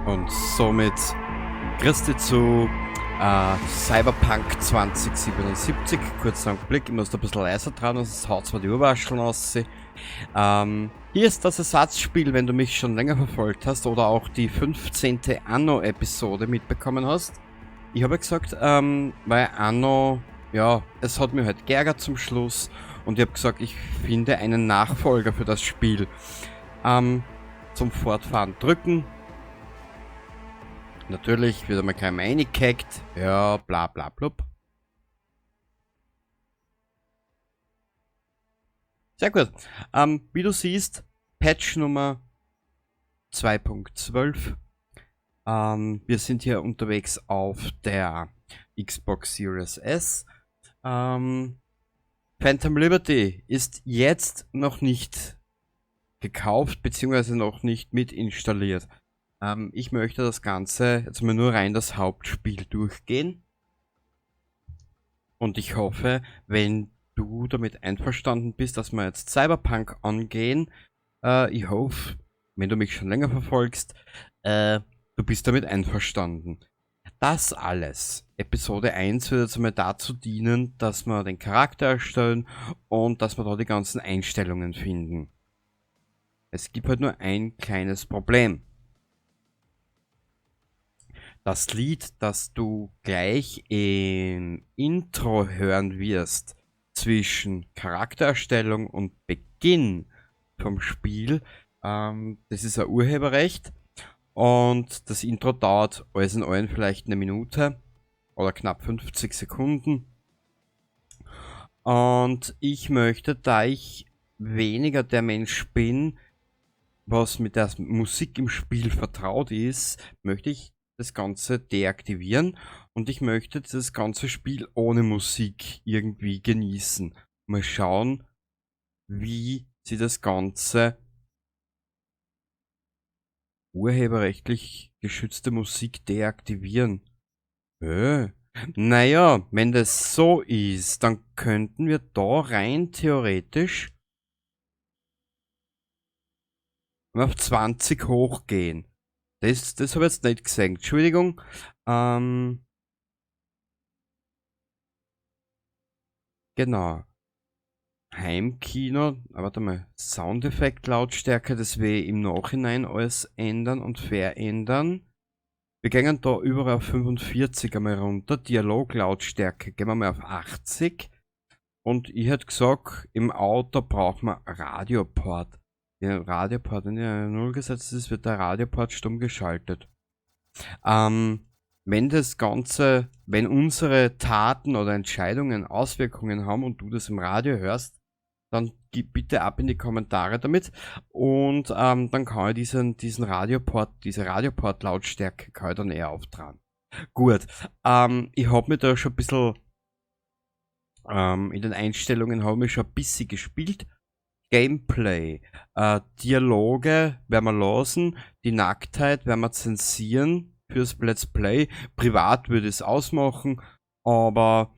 Und somit grüß dich zu Cyberpunk 2077. Kurzer Blick, ich muss da ein bisschen leiser dran, sonst haut zwar die Urwascheln aus. Hier ist das Ersatzspiel, wenn du mich schon länger verfolgt hast oder auch die 15. Anno-Episode mitbekommen hast. Ich habe ja gesagt, weil Anno, ja, es hat mir halt geärgert zum Schluss und ich habe gesagt, ich finde einen Nachfolger für das Spiel. Zum Fortfahren drücken. Natürlich wird einmal keiner reingekackt. Ja, bla bla blub. Sehr gut. Wie du siehst, Patch Nummer 2.12. Wir sind hier unterwegs auf der Xbox Series S. Phantom Liberty ist jetzt noch nicht gekauft, beziehungsweise noch nicht mit installiert. Ich möchte das Ganze jetzt mal nur rein das Hauptspiel durchgehen. Und ich hoffe, wenn du damit einverstanden bist, dass wir jetzt Cyberpunk angehen, ich hoffe, wenn du mich schon länger verfolgst, du bist damit einverstanden. Das alles, Episode 1 wird jetzt einmal dazu dienen, dass wir den Charakter erstellen und dass wir da die ganzen Einstellungen finden. Es gibt halt nur ein kleines Problem. Das Lied, das du gleich im Intro hören wirst, zwischen Charaktererstellung und Beginn vom Spiel, das ist ein Urheberrecht und das Intro dauert alles in allem vielleicht eine Minute oder knapp 50 Sekunden. Und ich möchte, da ich weniger der Mensch bin, was mit der Musik im Spiel vertraut ist, möchte ich das Ganze deaktivieren und ich möchte das ganze Spiel ohne Musik irgendwie genießen. Mal schauen, wie sie das Ganze urheberrechtlich geschützte Musik deaktivieren. Naja, wenn das so ist, dann könnten wir da rein theoretisch auf 20 hochgehen. Das habe ich jetzt nicht gesehen. Entschuldigung. Genau. Heimkino. Aber warte mal. Soundeffekt, Lautstärke, das will ich im Nachhinein alles ändern und verändern. Wir gehen da überall auf 45 einmal runter. Dialog-Lautstärke gehen wir mal auf 80. Und ich hätte gesagt, im Auto braucht man Radioport. Ja, Radioport, wenn der 0 gesetzt ist, wird der Radioport stumm geschaltet. Wenn das Ganze, wenn unsere Taten oder Entscheidungen Auswirkungen haben und du das im Radio hörst, dann gib bitte ab in die Kommentare damit und dann kann ich diesen Radioport, diese Radioport-Lautstärke kann ich dann eher auftragen. Gut, ich hab mir da schon ein bisschen in den Einstellungen hab ich mir schon ein bisschen gespielt. Gameplay, Dialoge werden wir lassen, die Nacktheit werden wir zensieren fürs Let's Play. Privat würde ich es ausmachen, aber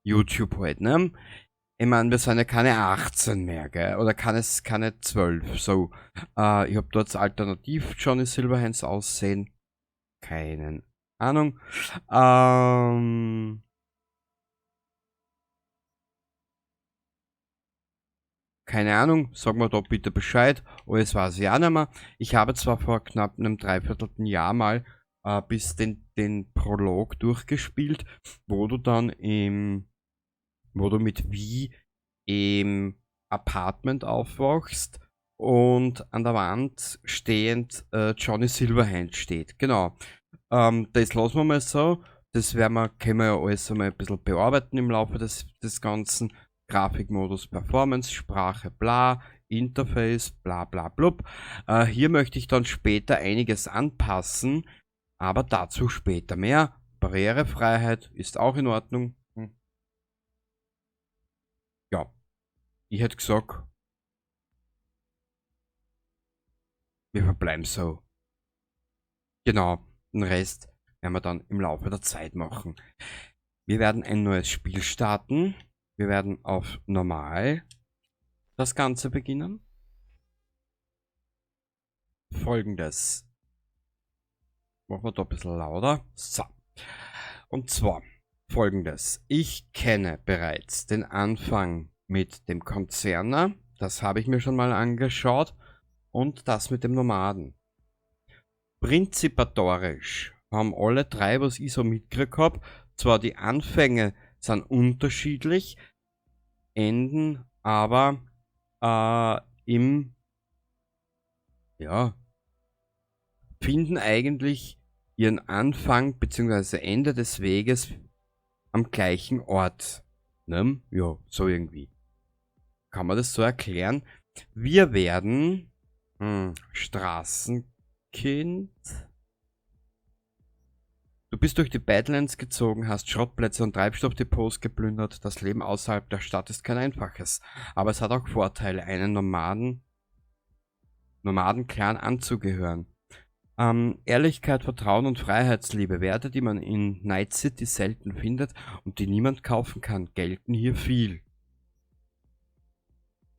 YouTube halt, ne? Ich mein, wir sind ja keine 18 mehr, gell? Oder keine 12. So, ich hab dort alternativ Johnny Silverhands aussehen. Keine Ahnung. Keine Ahnung, sag mir da bitte Bescheid. Alles weiß ich auch nicht mehr. Ich habe zwar vor knapp einem dreiviertelten Jahr mal bis den Prolog durchgespielt, wo du dann im, wo du mit V im Apartment aufwachst und an der Wand stehend Johnny Silverhand steht. Genau. Das lassen wir mal so. Das können wir ja alles einmal ein bisschen bearbeiten im Laufe des Ganzen. Grafikmodus, Performance, Sprache, bla, Interface, bla bla blub. Hier möchte ich dann später einiges anpassen, aber dazu später mehr. Barrierefreiheit ist auch in Ordnung. Ja, ich hätte gesagt, wir verbleiben so. Genau, den Rest werden wir dann im Laufe der Zeit machen. Wir werden ein neues Spiel starten. Wir werden auf normal das Ganze beginnen. Folgendes. Machen wir da ein bisschen lauter. So. Und zwar Folgendes. Ich kenne bereits den Anfang mit dem Konzerner. Das habe ich mir schon mal angeschaut. Und das mit dem Nomaden. Prinzipatorisch haben alle drei, was ich so mitgekriegt hab, zwar die Anfänge sind unterschiedlich, enden aber im, ja, finden eigentlich ihren Anfang beziehungsweise Ende des Weges am gleichen Ort. Ne? Ja, so irgendwie. Kann man das so erklären? Wir werden Straßenkind. Du bist durch die Badlands gezogen, hast Schrottplätze und Treibstoffdepots geplündert. Das Leben außerhalb der Stadt ist kein einfaches. Aber es hat auch Vorteile, einen Nomadenclan anzugehören. Ehrlichkeit, Vertrauen und Freiheitsliebe, Werte, die man in Night City selten findet und die niemand kaufen kann, gelten hier viel.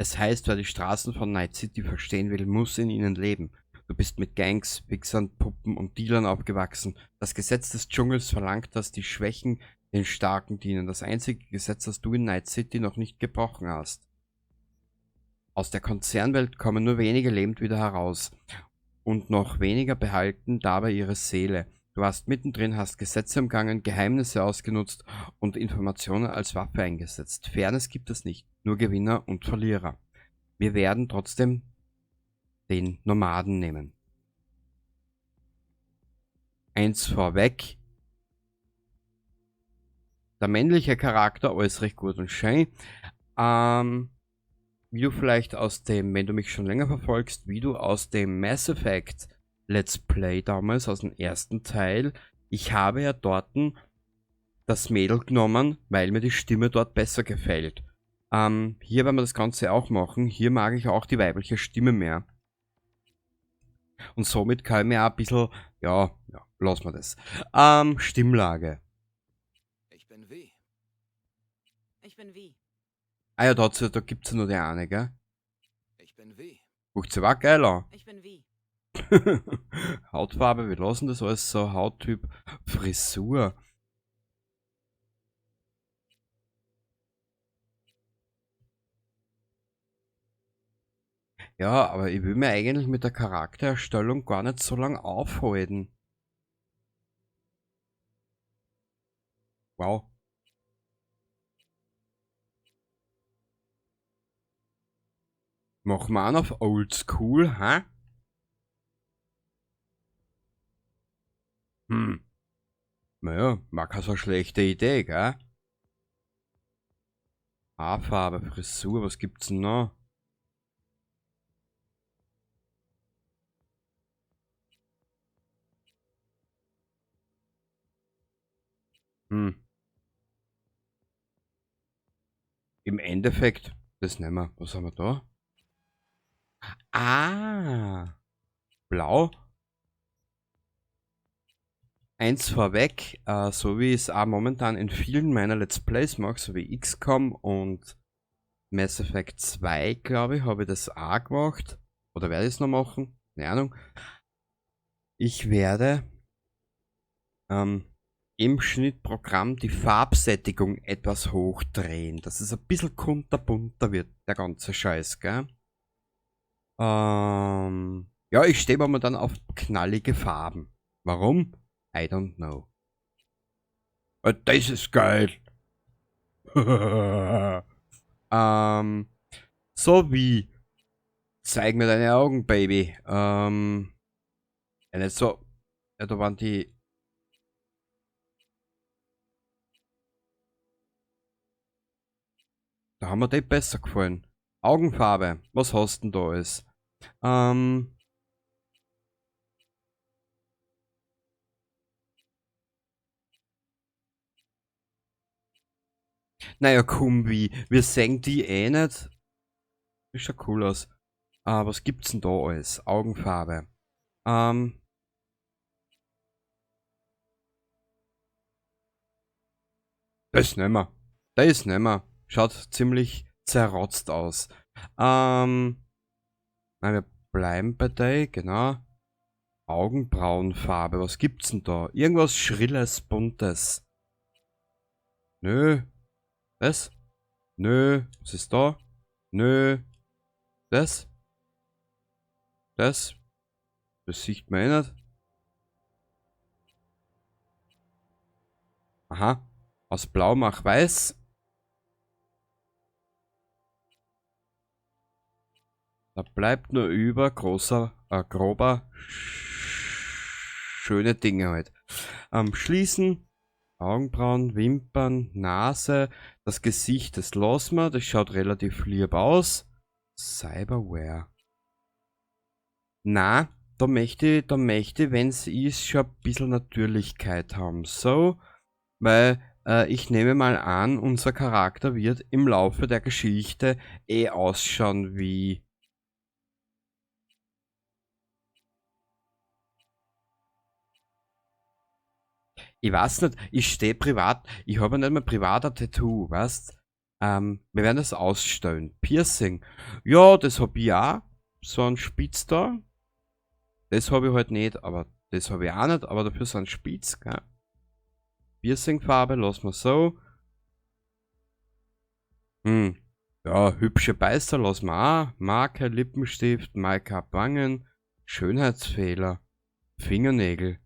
Es heißt, wer die Straßen von Night City verstehen will, muss in ihnen leben. Du bist mit Gangs, Wichsern, Puppen und Dealern aufgewachsen. Das Gesetz des Dschungels verlangt, dass die Schwächen den Starken dienen. Das einzige Gesetz, das du in Night City noch nicht gebrochen hast. Aus der Konzernwelt kommen nur wenige lebend wieder heraus. Und noch weniger behalten dabei ihre Seele. Du warst mittendrin, hast Gesetze umgangen, Geheimnisse ausgenutzt und Informationen als Waffe eingesetzt. Fairness gibt es nicht, nur Gewinner und Verlierer. Wir werden trotzdem den Nomaden nehmen. Eins vorweg. Der männliche Charakter, alles recht gut und schön. Wie du vielleicht aus dem, wenn du mich schon länger verfolgst, wie du aus dem Mass Effect Let's Play damals, aus dem ersten Teil, ich habe ja dort das Mädel genommen, weil mir die Stimme dort besser gefällt. Hier werden wir das Ganze auch machen. Hier mag ich auch die weibliche Stimme mehr. Und somit kann ich mir auch ein bisschen, ja, ja, lassen wir das. Stimmlage. Ich bin V. Ich bin V. Ah ja, da gibt's ja nur die eine, gell? Ich bin V. Guckt sie auch geil an. Ich bin V. Hautfarbe, wir lassen das alles so. Hauttyp, Frisur. Ja, aber ich will mir eigentlich mit der Charaktererstellung gar nicht so lang aufhalten. Wow. Machen wir auch noch auf Oldschool, hä? Naja, war keine so schlechte Idee, gell? Haarfarbe, Frisur, was gibt's denn noch? Im Endeffekt, das nehmen wir. Was haben wir da? Ah, blau. Eins vorweg, so wie ich es auch momentan in vielen meiner Let's Plays mache, so wie XCOM und Mass Effect 2, glaube ich, habe ich das auch gemacht. Oder werde ich es noch machen? Keine Ahnung. Ich werde im Schnittprogramm die Farbsättigung etwas hochdrehen, dass es ein bisschen kunterbunter wird, der ganze Scheiß, gell? Ja, ich stehe momentan auf knallige Farben. Warum? I don't know. Das ist geil. So wie. Zeig mir deine Augen, Baby. Ja, nicht so. Ja, da waren die. Da haben mir die besser gefallen. Augenfarbe. Was hast denn da alles? Naja, komm, wie? Wir sehen die eh nicht. Das schaut cool aus. Was gibt's denn da alles? Augenfarbe. Das nehmen wir. Das nehmen wir. Schaut ziemlich zerrotzt aus. Nein, wir bleiben bei der, genau. Augenbrauenfarbe, was gibt's denn da? Irgendwas Schrilles, Buntes. Nö. Was? Nö. Was ist da? Nö. Das? Das? Das sieht man eh nicht. Aha. Aus Blau mach Weiß. Da bleibt nur über großer, grober, schöne Dinge halt. Schließen, Augenbrauen, Wimpern, Nase, das Gesicht, das lassen wir, das schaut relativ lieb aus. Cyberware. Na, da möchte ich, wenn's ist, schon ein bisschen Natürlichkeit haben. So, weil ich nehme mal an, unser Charakter wird im Laufe der Geschichte eh ausschauen wie... Ich weiß nicht, ich stehe privat, ich habe ja nicht mal privat ein Tattoo, weißt? Wir werden das ausstellen. Piercing. Ja, das hab ich auch. So ein Spitz da. Das hab ich halt nicht, aber das hab ich auch nicht, aber dafür so ein Spitz, gell? Piercing-Farbe, lassen wir so. Ja, hübsche Beißer lassen wir auch. Marke, Lippenstift, Make-up, Wangen, Schönheitsfehler, Fingernägel.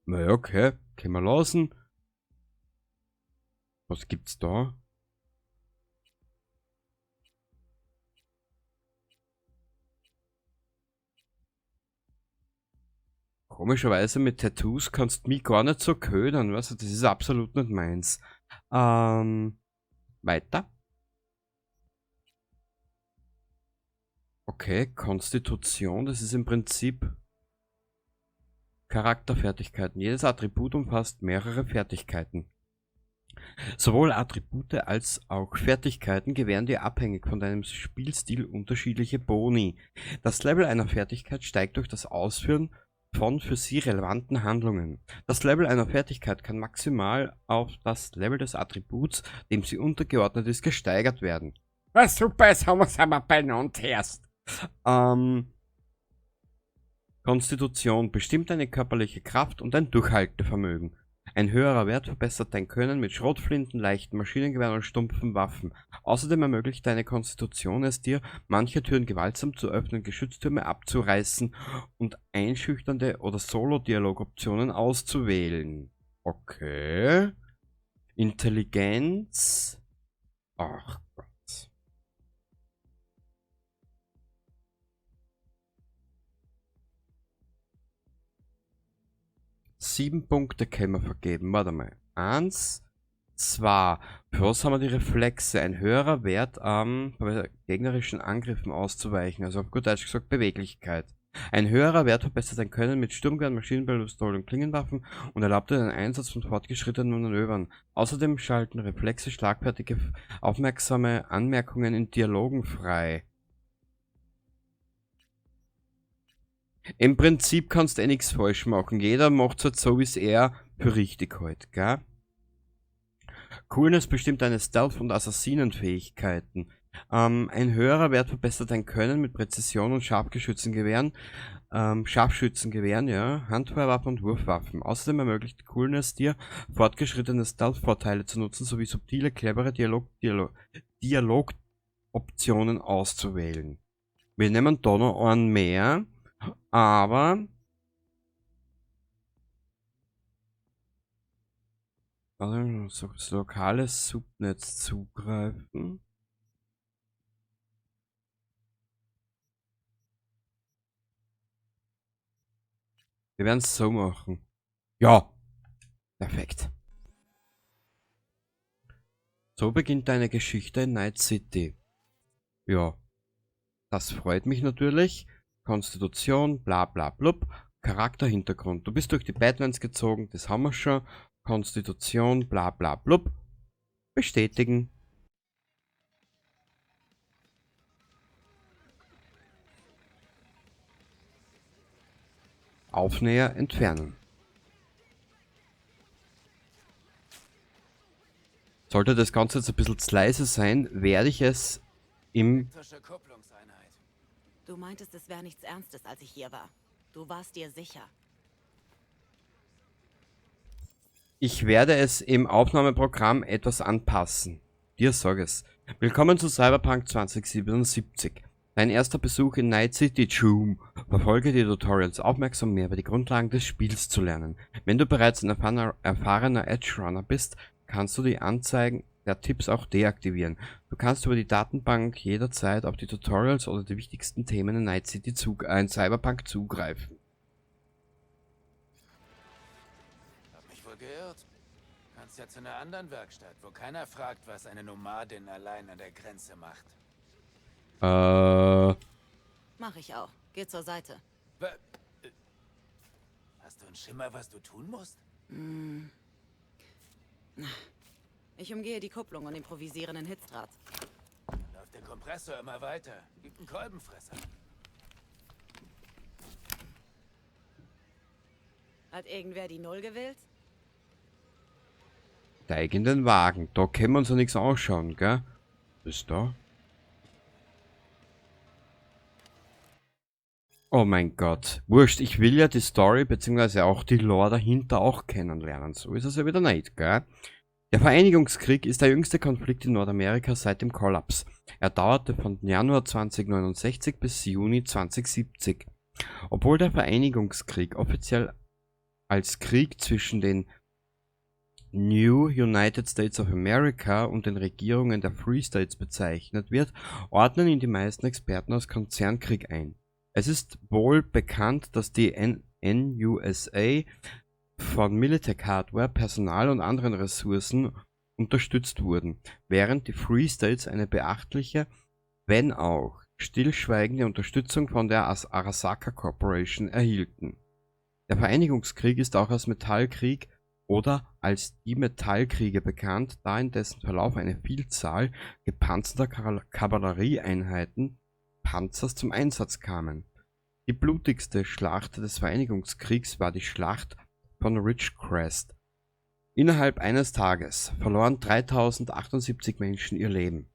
Naja, okay, können wir lassen. Was gibt's da? Komischerweise mit Tattoos kannst du mich gar nicht so ködern, weißt du, das ist absolut nicht meins. Weiter. Okay, Konstitution, das ist im Prinzip Charakterfertigkeiten. Jedes Attribut umfasst mehrere Fertigkeiten. Sowohl Attribute als auch Fertigkeiten gewähren dir abhängig von deinem Spielstil unterschiedliche Boni. Das Level einer Fertigkeit steigt durch das Ausführen von für sie relevanten Handlungen. Das Level einer Fertigkeit kann maximal auf das Level des Attributs, dem sie untergeordnet ist, gesteigert werden. Was super ist, haben wir's aber beieinander erst. Konstitution bestimmt deine körperliche Kraft und dein Durchhaltevermögen. Ein höherer Wert verbessert dein Können mit Schrotflinten, leichten Maschinengewehren und stumpfen Waffen. Außerdem ermöglicht deine Konstitution es dir, manche Türen gewaltsam zu öffnen, Geschütztürme abzureißen und einschüchternde oder Solo-Dialogoptionen auszuwählen. Okay. Intelligenz. Ach Gott. 7 Punkte können wir vergeben. Warte mal. 1, 2. Für was haben wir die Reflexe? Ein höherer Wert bei gegnerischen Angriffen auszuweichen. Also auf gut Deutsch gesagt Beweglichkeit. Ein höherer Wert verbessert dein Können mit Sturmgewehren, Maschinenpistolen und Klingenwaffen und erlaubt dir den Einsatz von fortgeschrittenen Manövern. Außerdem schalten Reflexe schlagfertige, aufmerksame Anmerkungen in Dialogen frei. Im Prinzip kannst du eh nix falsch machen. Jeder macht's halt so, wie's er für richtig hält, gell? Coolness bestimmt deine Stealth- und Assassinenfähigkeiten. Ein höherer Wert verbessert dein Können mit Präzision und Scharfschützengewehren, ja, Handfeuerwaffen und Wurfwaffen. Außerdem ermöglicht Coolness dir, fortgeschrittene Stealth-Vorteile zu nutzen, sowie subtile, clevere Dialogoptionen auszuwählen. Wir nehmen da noch einen mehr, aber also, das lokale Subnetz zugreifen. Wir werden es so machen. Ja, perfekt. So beginnt deine Geschichte in Night City. Ja, das freut mich natürlich. Konstitution, bla bla blub. Charakterhintergrund. Du bist durch die Badlands gezogen, das haben wir schon. Konstitution, bla bla blub. Bestätigen. Aufnäher entfernen. Sollte das Ganze jetzt ein bisschen zu leise sein, werde ich es Im Elektrische Kupplungseinheit. Du meintest, es wäre nichts Ernstes, als ich hier war. Du warst dir sicher. Ich werde es im Aufnahmeprogramm etwas anpassen. Dir sag es. Willkommen zu Cyberpunk 2077. Dein erster Besuch in Night City, Choom. Verfolge die Tutorials aufmerksam, mehr über die Grundlagen des Spiels zu lernen. Wenn du bereits ein erfahrener Edge-Runner bist, kannst du die Anzeigen der Tipps auch deaktivieren. Du kannst über die Datenbank jederzeit auf die Tutorials oder die wichtigsten Themen in Night City in Cyberpunk zugreifen. Hab mich wohl geirrt. Kannst ja zu einer anderen Werkstatt, wo keiner fragt, was eine Nomadin allein an der Grenze macht. Mach ich auch. Geh zur Seite. Hast du einen Schimmer, was du tun musst? Ich umgehe die Kupplung und improvisiere einen Hitzdraht. Dann läuft der Kompressor immer weiter. Gibt einen Kolbenfresser. Hat irgendwer die Null gewählt? Steig in den Wagen. Da können wir uns ja nichts anschauen, gell? Was ist da? Oh mein Gott. Wurscht, ich will ja die Story beziehungsweise auch die Lore dahinter auch kennenlernen. So ist es ja wieder nicht, gell? Der Vereinigungskrieg ist der jüngste Konflikt in Nordamerika seit dem Kollaps. Er dauerte von Januar 2069 bis Juni 2070. Obwohl der Vereinigungskrieg offiziell als Krieg zwischen den New United States of America und den Regierungen der Free States bezeichnet wird, ordnen ihn die meisten Experten als Konzernkrieg ein. Es ist wohl bekannt, dass die NUSA von Militech Hardware, Personal und anderen Ressourcen unterstützt wurden, während die Free States eine beachtliche, wenn auch stillschweigende Unterstützung von der Arasaka Corporation erhielten. Der Vereinigungskrieg ist auch als Metallkrieg oder als die Metallkriege bekannt, da in dessen Verlauf eine Vielzahl gepanzerter Kavallerieeinheiten Panzers zum Einsatz kamen. Die blutigste Schlacht des Vereinigungskriegs war die Schlacht von Ridgecrest. Innerhalb eines Tages verloren 3078 Menschen ihr Leben.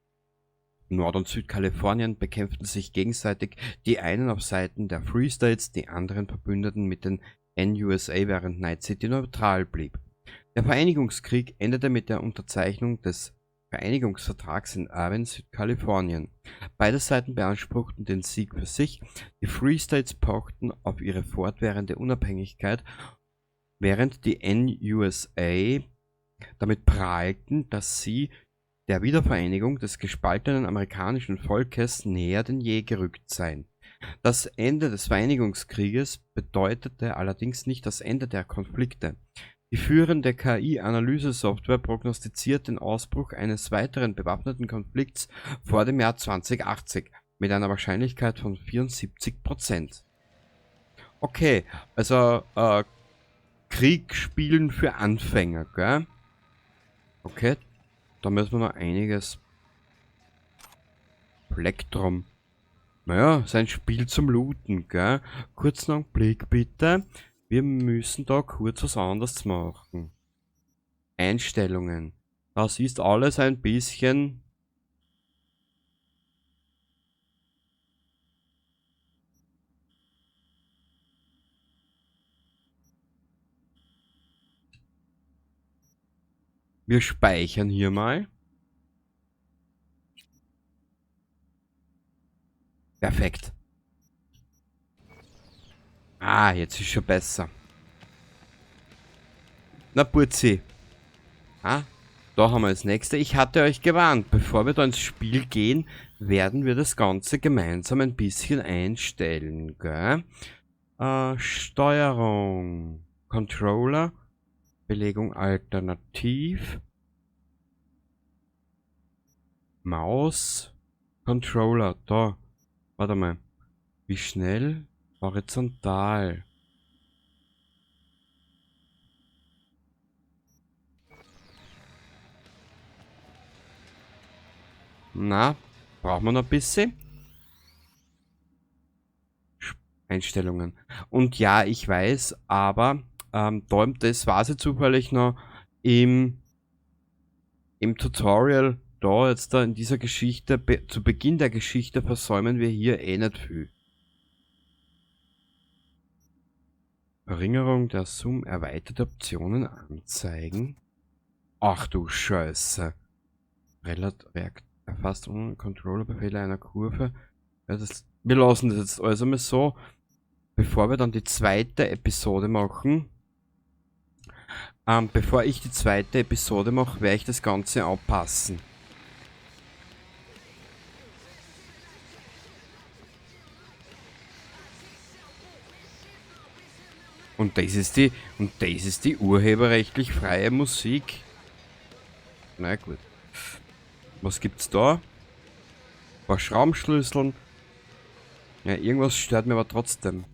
Nord- und Südkalifornien bekämpften sich gegenseitig, die einen auf Seiten der Free States, die anderen Verbündeten mit den NUSA, während Night City neutral blieb. Der Vereinigungskrieg endete mit der Unterzeichnung des Vereinigungsvertrags in Irvine, Südkalifornien. Beide Seiten beanspruchten den Sieg für sich, die Free States pochten auf ihre fortwährende Unabhängigkeit, während die NUSA damit prahlten, dass sie der Wiedervereinigung des gespaltenen amerikanischen Volkes näher denn je gerückt seien. Das Ende des Vereinigungskrieges bedeutete allerdings nicht das Ende der Konflikte. Die führende K I-Analyse-Software prognostiziert den Ausbruch eines weiteren bewaffneten Konflikts vor dem Jahr 2080 mit einer Wahrscheinlichkeit von 74%. Okay, also Krieg spielen für Anfänger, gell? Okay, da müssen wir noch einiges. Plektrum. Naja, sein Spiel zum Looten, gell? Kurzen Augenblick bitte. Wir müssen da kurz was anderes machen. Einstellungen. Das ist alles ein bisschen... Wir speichern hier mal. Perfekt. Ah, jetzt ist schon besser. Na, Burzi. Ah, da haben wir das nächste. Ich hatte euch gewarnt, bevor wir da ins Spiel gehen, werden wir das Ganze gemeinsam ein bisschen einstellen, gell? Steuerung. Controller. Belegung alternativ. Maus. Controller. Da. Warte mal. Wie schnell? Horizontal. Na, brauchen wir noch ein bisschen? Einstellungen. Und ja, ich weiß, aber da, das war sie zufällig noch im Tutorial. da jetzt da in dieser Geschichte, zu Beginn der Geschichte versäumen wir hier eh nicht viel. Verringerung der Zoom, erweiterte Optionen anzeigen. Ach du Scheiße. React, erfasst Controllerbefehle einer Kurve. Ja, wir lassen das jetzt alles einmal so. Bevor wir dann die zweite Episode machen. Bevor ich die zweite Episode mache, werde ich das Ganze anpassen. Und das ist die urheberrechtlich freie Musik. Na gut. Was gibt's da? Ein paar Schraubenschlüsseln. Ja, irgendwas stört mir aber trotzdem.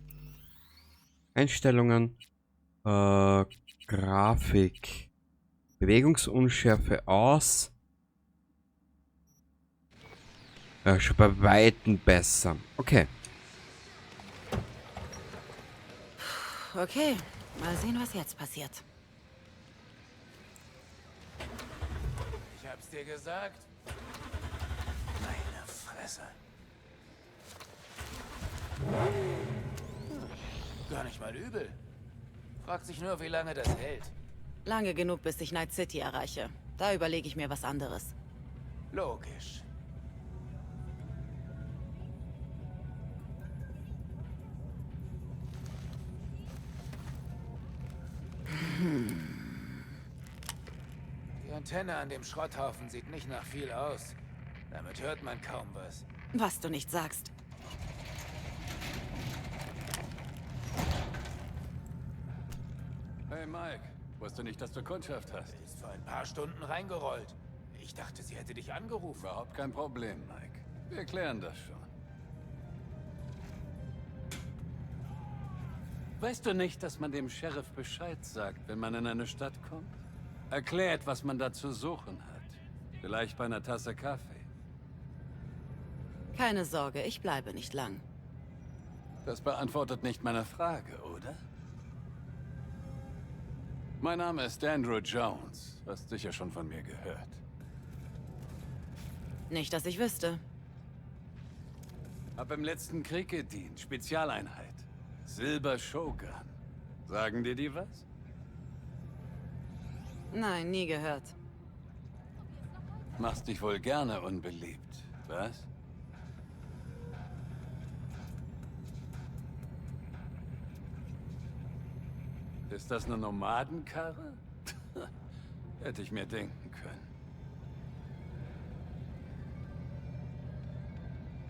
Einstellungen. Grafik. Bewegungsunschärfe aus. Ja, schon bei Weitem besser. Okay. Okay, mal sehen, was jetzt passiert. Ich hab's dir gesagt. Meine Fresse. Gar nicht mal übel. Fragt sich nur, wie lange das hält. Lange genug, bis ich Night City erreiche. Da überlege ich mir was anderes. Logisch. Die Antenne an dem Schrotthaufen sieht nicht nach viel aus. Damit hört man kaum was. Was du nicht sagst. Hey Mike, wusste nicht, dass du Kundschaft hast. Sie ist vor ein paar Stunden reingerollt. Ich dachte, sie hätte dich angerufen. Überhaupt kein Problem, Mike. Wir klären das schon. Weißt du nicht, dass man dem Sheriff Bescheid sagt, wenn man in eine Stadt kommt? Erklärt, was man da zu suchen hat. Vielleicht bei einer Tasse Kaffee. Keine Sorge, ich bleibe nicht lang. Das beantwortet nicht meine Frage, oder? Mein Name ist Andrew Jones. Hast sicher schon von mir gehört. Nicht, dass ich wüsste. Hab im letzten Krieg gedient. Spezialeinheit. Silber Shogun. Sagen dir die was? Nein, nie gehört. Machst dich wohl gerne unbeliebt, was? Ist das eine Nomadenkarre? Hätte ich mir denken können.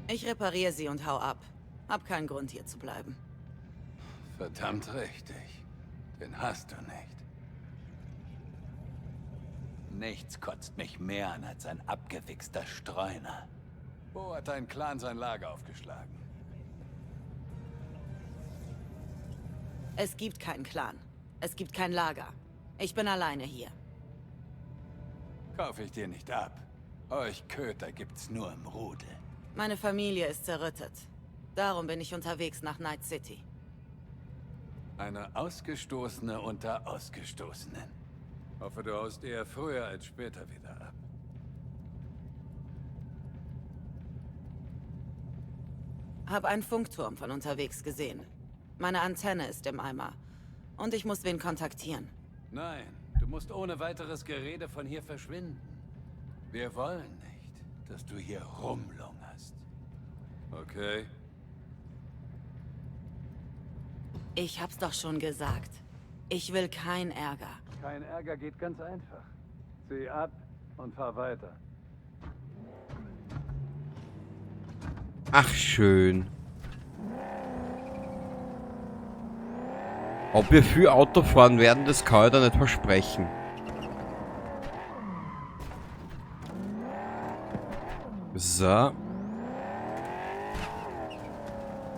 Ich repariere sie und hau ab. Hab keinen Grund, hier zu bleiben. Verdammt richtig. Den hast du nicht. Nichts kotzt mich mehr an als ein abgewichster Streuner. Wo hat dein Clan sein Lager aufgeschlagen? Es gibt keinen Clan. Es gibt kein Lager. Ich bin alleine hier. Kaufe ich dir nicht ab. Euch Köter gibt's nur im Rudel. Meine Familie ist zerrüttet. Darum bin ich unterwegs nach Night City. Eine Ausgestoßene unter Ausgestoßenen. Hoffe, du haust eher früher als später wieder ab. Hab einen Funkturm von unterwegs gesehen. Meine Antenne ist im Eimer. Und ich muss wen kontaktieren. Nein, du musst ohne weiteres Gerede von hier verschwinden. Wir wollen nicht, dass du hier rumlungerst. Okay? Ich hab's doch schon gesagt. Ich will keinen Ärger. Kein Ärger geht ganz einfach. Zieh ab und fahr weiter. Ach, schön. Ob wir viel Auto fahren werden, das kann ich da nicht versprechen. So.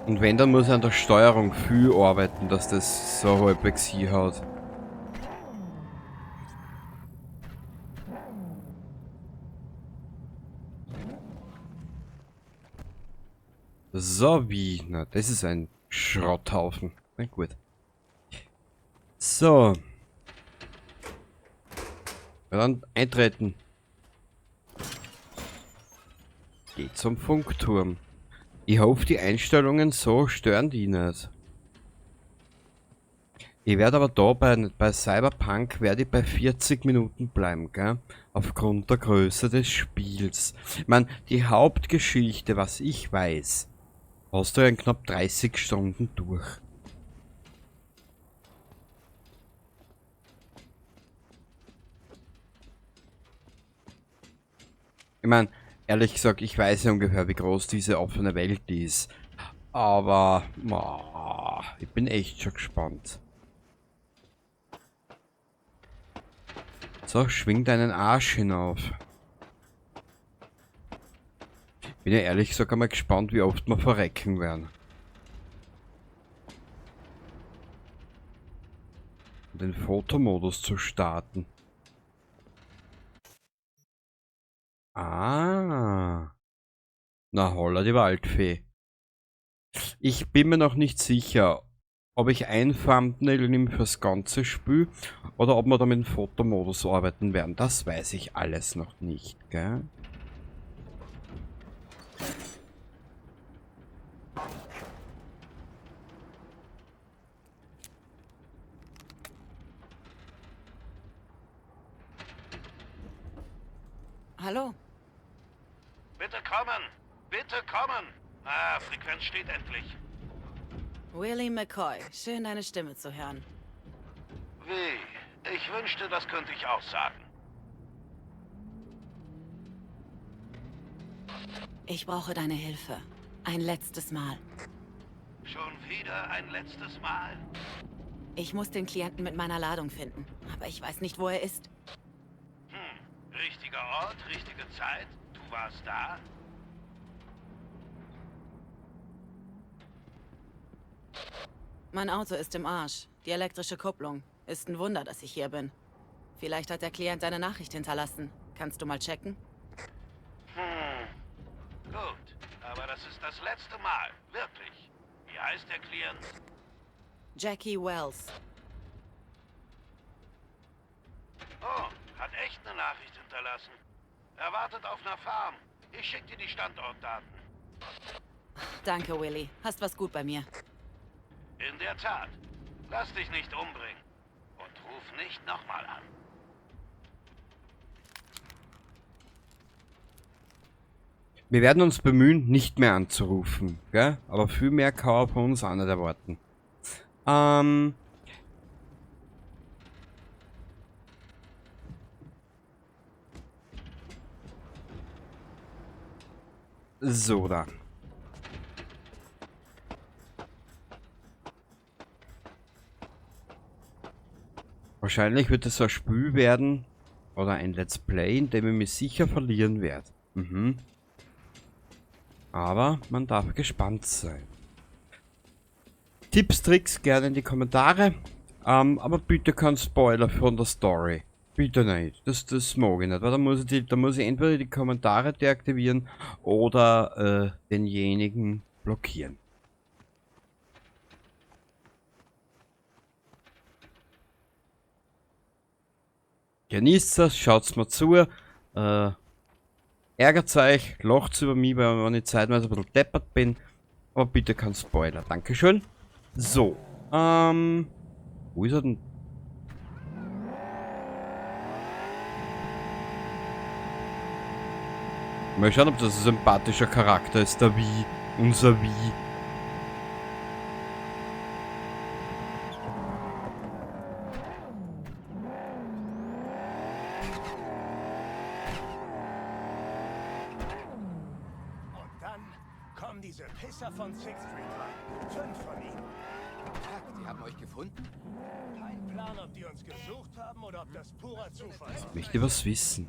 Und wenn, dann muss ich an der Steuerung viel arbeiten, dass das so halbwegs hinhaut. So wie. Na, das ist ein Schrotthaufen. Na gut. So. Na dann eintreten. Geht zum Funkturm. Ich hoffe, die Einstellungen so stören die nicht. Ich werde aber da bei Cyberpunk werde ich bei 40 Minuten bleiben, gell? Aufgrund der Größe des Spiels. Ich mein, die Hauptgeschichte, was ich weiß, hast du ja in knapp 30 Stunden durch. Ich mein, ehrlich gesagt, ich weiß ja ungefähr, wie groß diese offene Welt ist. Aber, boah, ich bin echt schon gespannt. So, schwing deinen Arsch hinauf. Bin ja ehrlich gesagt einmal gespannt, wie oft wir verrecken werden. Um den Fotomodus zu starten. Ah. Na holla, die Waldfee. Ich bin mir noch nicht sicher, ob ich ein Thumbnail nehme fürs ganze Spiel oder ob wir da mit dem Fotomodus arbeiten werden. Das weiß ich alles noch nicht, gell? Hallo? Bitte kommen! Bitte kommen! Ah, Frequenz steht endlich. Willie McCoy, schön deine Stimme zu hören. Wie? Ich wünschte, das könnte ich auch sagen. Ich brauche deine Hilfe. Ein letztes Mal. Schon wieder ein letztes Mal? Ich muss den Klienten mit meiner Ladung finden, aber ich weiß nicht, wo er ist. Richtiger Ort, richtige Zeit. Du warst da? Mein Auto ist im Arsch. Die elektrische Kupplung. Ist ein Wunder, dass ich hier bin. Vielleicht hat der Klient eine Nachricht hinterlassen. Kannst du mal checken? Gut, aber das ist das letzte Mal. Wirklich. Wie heißt der Klient? Jackie Wells. Oh, hat echt eine Nachricht hinterlassen. Er wartet auf einer Farm. Ich schick dir die Standortdaten. Danke, Willie. Hast was gut bei mir. In der Tat. Lass dich nicht umbringen. Und ruf nicht nochmal an. Wir werden uns bemühen, nicht mehr anzurufen, gell? Aber viel mehr kann er von uns auch nicht erwarten. So, da. Wahrscheinlich wird es ein Spiel werden oder ein Let's Play, in dem ich mich sicher verlieren werde. Aber man darf gespannt sein. Tipps, Tricks gerne in die Kommentare. Aber bitte kein Spoiler von der Story. Bitte nicht. Das mag ich nicht. Weil da muss ich entweder die Kommentare deaktivieren oder denjenigen blockieren. Genießt das, schaut's mal zu. Ärgert euch, lacht's über mich, weil wenn ich zeitweise ein bisschen deppert bin. Aber bitte kein Spoiler. Dankeschön. So, wo ist er denn? Mal schauen, ob das ein sympathischer Charakter ist, der Wie, unser Wie. Und dann kommen diese Pisser von Sixth Street rein. 5 von ihnen. Fuck, die haben euch gefunden? Kein Plan, ob die uns gesucht haben oder ob das purer Zufall war. Ich möchte was wissen.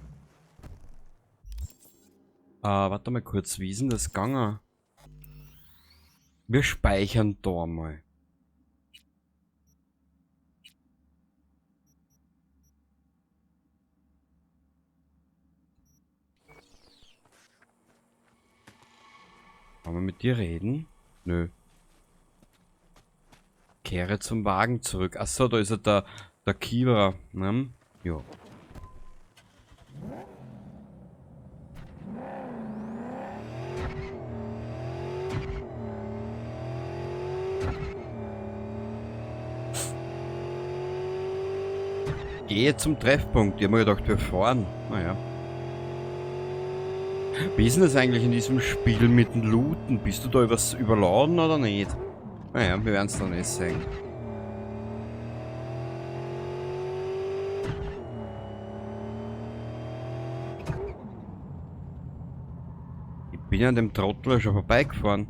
Warte mal kurz, wie ist denn das gegangen? Wir speichern da mal. Wollen wir mit dir reden? Nö. Kehre zum Wagen zurück. Achso, da ist ja der Kiewer. Ne? Jo. Gehe zum Treffpunkt. Ich hab mir gedacht, wir fahren. Naja. Wie ist denn das eigentlich in diesem Spiel mit dem Looten? Bist du da überladen oder nicht? Naja, wir werden's dann eh sehen. Ich bin ja an dem Trottel schon vorbeigefahren.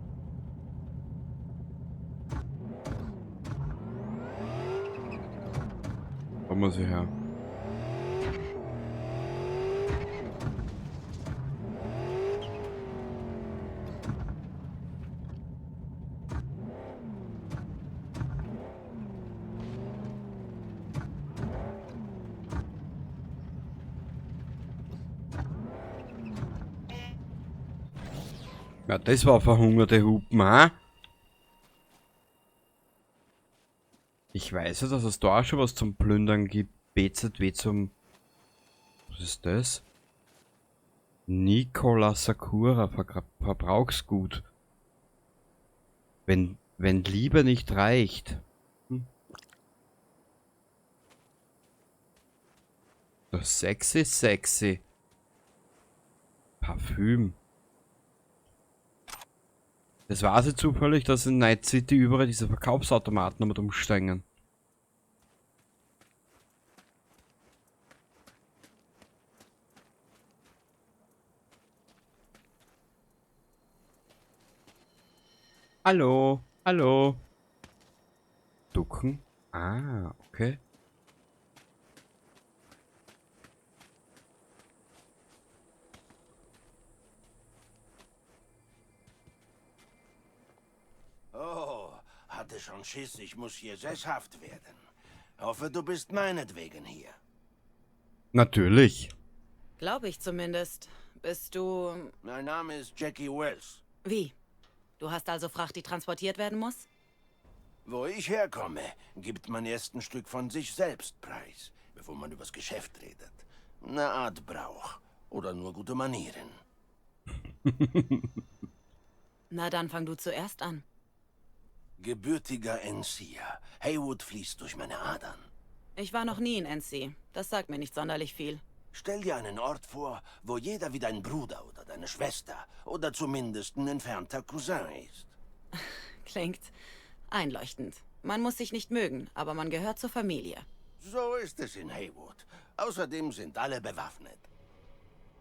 Da muss ich her. Ja, das war verhungerte Hupen, ha? Ich weiß ja, dass es da auch schon was zum Plündern gibt. BZW zum... Was ist das? Nicola Sakura, Verbrauchsgut. Wenn Liebe nicht reicht. Hm. Das sexy, sexy. Parfüm. Das war so zufällig, dass in Night City überall diese Verkaufsautomaten damit umsteigen. Hallo, hallo. Ducken? Ah, okay. Oh, hatte schon Schiss, ich muss hier sesshaft werden. Hoffe, du bist meinetwegen hier. Natürlich. Glaube ich zumindest. Bist du... Mein Name ist Jackie Wells. Wie? Du hast also Fracht, die transportiert werden muss? Wo ich herkomme, gibt man erst ein Stück von sich selbst preis, bevor man übers Geschäft redet. Eine Art Brauch. Oder nur gute Manieren. Na dann fang du zuerst an. Gebürtiger NCer. Heywood fließt durch meine Adern. Ich war noch nie in NC. Das sagt mir nicht sonderlich viel. Stell dir einen Ort vor, wo jeder wie dein Bruder oder deine Schwester oder zumindest ein entfernter Cousin ist. Klingt einleuchtend. Man muss sich nicht mögen, aber man gehört zur Familie. So ist es in Heywood. Außerdem sind alle bewaffnet.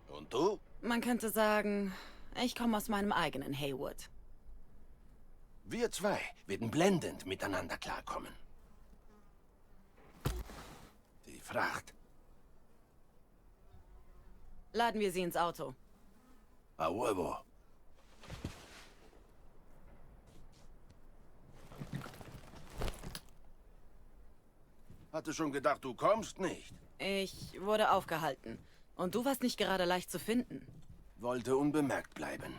Und du? Man könnte sagen, ich komme aus meinem eigenen Heywood. Wir zwei werden blendend miteinander klarkommen. Die Fracht. Laden wir sie ins Auto. A huevo. Hatte schon gedacht, du kommst nicht. Ich wurde aufgehalten. Und du warst nicht gerade leicht zu finden. Wollte unbemerkt bleiben.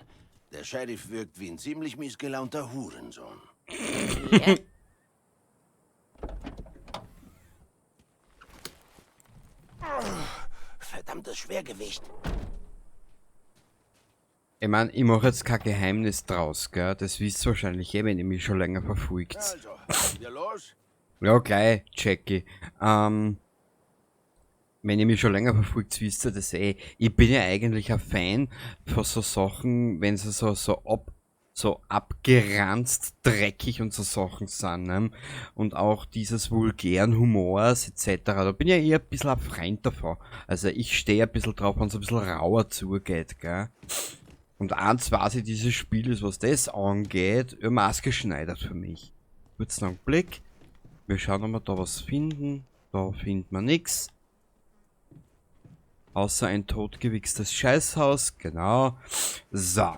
Der Sheriff wirkt wie ein ziemlich missgelaunter Hurensohn. Yeah. Verdammtes Schwergewicht. Ich mein, ich mach jetzt kein Geheimnis draus, gell? Das wisst ihr wahrscheinlich eh, wenn ihr mich schon länger verfolgt. Also, wir los? Ja, gleich, Jackie. Wenn ihr mich schon länger verfolgt, wisst ihr das eh. Ich bin ja eigentlich ein Fan von so Sachen, wenn sie so abgeranzt, dreckig und so Sachen sind, ne? Und auch dieses vulgären Humors et cetera. Da bin ich ja eher ein bisschen ein Freund davon. Also ich stehe ein bisschen drauf, wenn es ein bisschen rauer zugeht, gell? Und eins weiß ich, dieses Spiel ist, was das angeht, ja, maßgeschneidert für mich. Kurzen Augenblick. Wir schauen, ob wir da was finden. Da findet man nix. Außer ein totgewichstes Scheißhaus. Genau. So.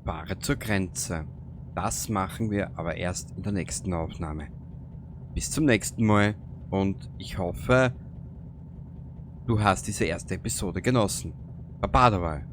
Fahre zur Grenze. Das machen wir aber erst in der nächsten Aufnahme. Bis zum nächsten Mal und ich hoffe, du hast diese erste Episode genossen. Baba dabei.